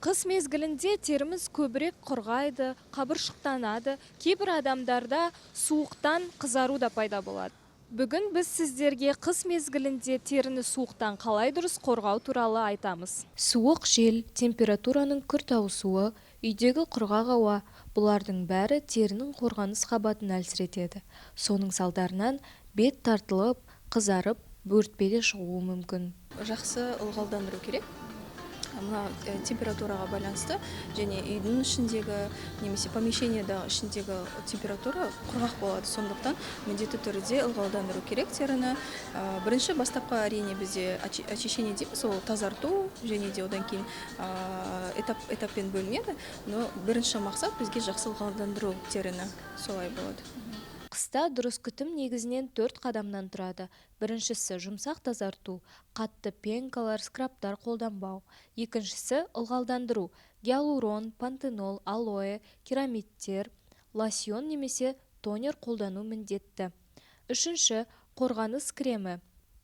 Қыс мезгілінде теріміз көбірек құрғайды, қабыршықтанады, кейбір адамдарда суықтан қызару да пайда болады. Бүгін біз сіздерге қыс мезгілінде теріні суықтан қалай дұрыс қорғау туралы айтамыз. Суық жел, температураның күрт ауысуы, үйдегі құрғақ ауа – бұлардың бәрі терінің қорғаныс қабатын әлсіретеді. Соның салдарынан бет тартылып, қызарып, бөртпе де шығуы мүмкін. Жақсы ылғалдандыру керек. Мына температураға байланысты және үйдің ішіндегі немесе помещениедағы ішіндегі температура құрғақ болады, сондықтан міндетті түрде ылғалдандыру керек теріні. Бірінші бастапқы, әрине, бізде очищение дейміз, ол тазарту, және де одан кейін этап этаппен бөлінеді, но бірінші мақсат бізге жақсы ылғалдандыру теріні, солай болады. Қыста дұрыс күтім негізінен төрт қадамнан тұрады. Біріншісі – жұмсақ тазарту, қатты пенкалар, скрабтар қолданбау. Екіншісі – ылғалдандыру, гиалурон, пантенол, алоэ, керамидтер, лосьон немесе тонер қолдану міндетті. Үшінші – қорғаныс кремі.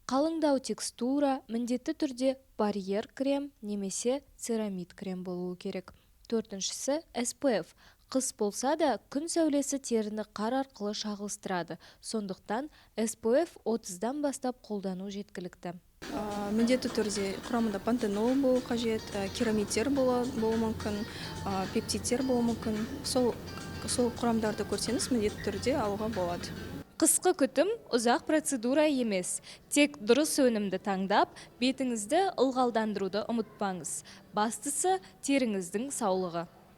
Қалыңдау текстура, міндетті түрде барьер крем немесе церамид крем болуы керек. Төртіншісі – SPF. Қыс болса да, күн сәулесі теріні қар арқылы шағылыстырады. Сондықтан SPF 30-дан бастап қолдану жеткілікті. Міндетті түрде құрамында пантенол болу қажет, керамидтер болуы мүмкін, пептидтер болуы мүмкін. Сол құрамдарды көрсеңіз, міндетті түрде алуға болады. Қысқы күтім ұзақ процедура емес. Тек дұрыс өнімді таңдап, бетіңізді ылғалдандыруды ұмытпаңыз. Бастысы – теріңіздің саулығы.